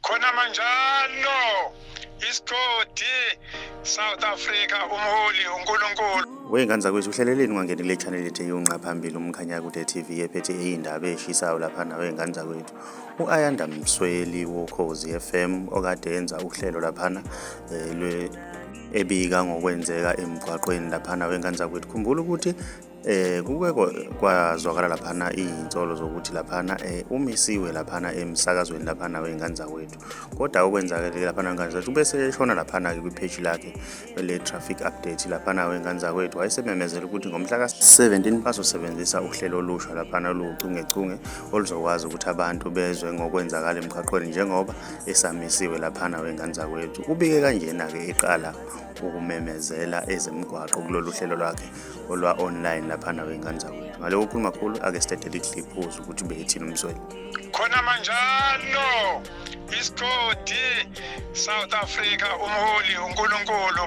Khona manjalo isigodi South Africa, umholi uNkulunkulu. Wey'ngane zakwethu, uhleleleni ungangeni kule channel ethu eyunqa phambili, uMkhanyakude TV, ephethe iy'ndaba ey'shisayo laphana. Wey'ngane zakwethu, u-Ayanda Msweli woKhozi FM, okade enza uhlelo laphana ebika ngokwenzeka emgwaqweni laphana, wey'ngane zakwethu, khumbula ukuthi kuke kwazwakala laphana iy'nsolo zokuthi laphana umisiwe laphana emsakazweni laphana, wey'ngane zakwethu. Kodwa okwenzakele laphana, wey'ngane zakwethu, ubese eshona laphana-ke kwipheji lakhe le-traffic update laphana, wey'ngane zakwethu, wayesememezela ukuthi ngomhla ka-17 bazosebenzisa uhlelo olusha laphana oluwuchungechunge oluzokwazi ukuthi abantu bezwe ngokwenzakala emgwaqweni, njengoba esamisiwe laphana, wey'ngane zakwethu. Ubike kanjena-ke eqala ukumemezela ezemigwaqo kulolu hlelo lwakhe olwa-online laphana, wey'ngane zakwethu. Ngalokho kukhuluma kakhulu, ake sidedele iclip uzwe ukuthi ubeyethini uMsweli. Khona manjalo isigodi South Africa, umholi uNkulunkulu.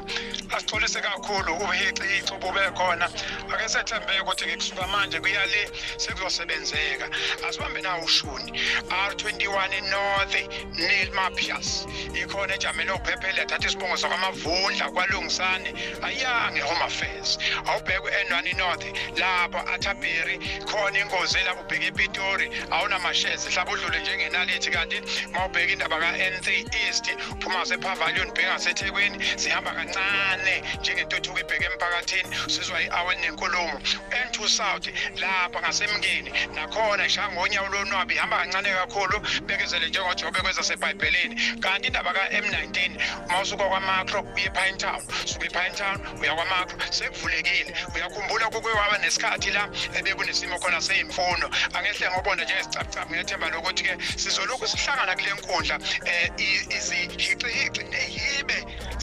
Asixolise kakhulu ubuhixihixi bube khona. Ake sethembe ukuthi ngikusuka manje kuya le sekuzosebenzeka. Asibambe nawo ushuni R21 North, Nellmapius, ikhona ejamele uphephele, yathatha isibongo sakwaMavundla kwaLungisane, ayange Home Affairs. Awubheke u-N1 North lapho Atterbury khona ingozi, lapho ubheke ePitori awunamashezi, hlaba udlule njengenalithi. Kanti mawubheka indaba ka-N3 East, uphuma ngasePavilion ubheke ngaseThekwini, sihamba kancane njengentuthuko ibheke emphakathini, sizwa i-awa nenkulumo. N2 South lapha ngaseMngeni nakhona ishaya ngonyawo lonwabi, ihamba kancane kakhulu, bekezele njengoJobe kwezasebhayibhelini. Kanti indaba ka-M19, uma usuka kwaMakro uye ePinetown, suka ePinetown uya kwaMakro, sekuvulekile. Uyakhumbula kuke kwaba nesikhathi la ebekunesimo khona seyimfuno. Angehle ngobona njengesicabucabu, ngethemba lokuthi-ke sizolokhu sihlangana kule nkundla. um